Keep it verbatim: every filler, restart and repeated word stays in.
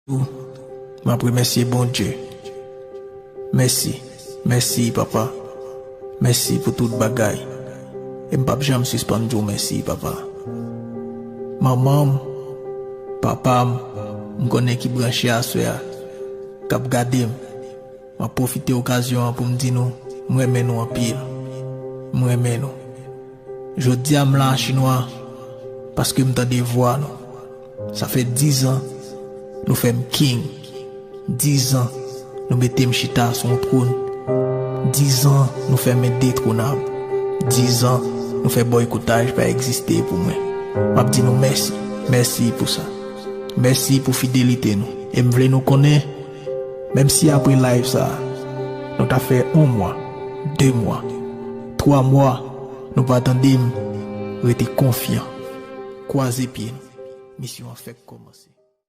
Tou, m ap remèsye Bondye. Mèsi, mèsi, Papa. Mèsi pou tout bagay. E m p ap janm sispann di w mèsi, Papa. Manman m, papa m, m konnen ki branche aswè a, k ap gade m. M ap pwofite okazyon an pou m di nou, m renmen nou anpil. M renmen nou. Jodi a m la Chinwa, paske m tande vwa nou. Sa fè dizan nou fè m king. Dizan nou mete m chita sou yon twòn. Dizan nou fè m endetwonab. Dizan nou fè bòykotaj pa egziste pou mwen. M ap di nou mèsi. Mèsi pou sa. Mèsi pou fidelite nou. E m vle nou konnen, menm si apre live sa, nou ta fè yon mwa, de mwa, twa mwa, nou pa tande m, rete konfyan. Kwaze pye nou. Misyon an fèk kòmanse.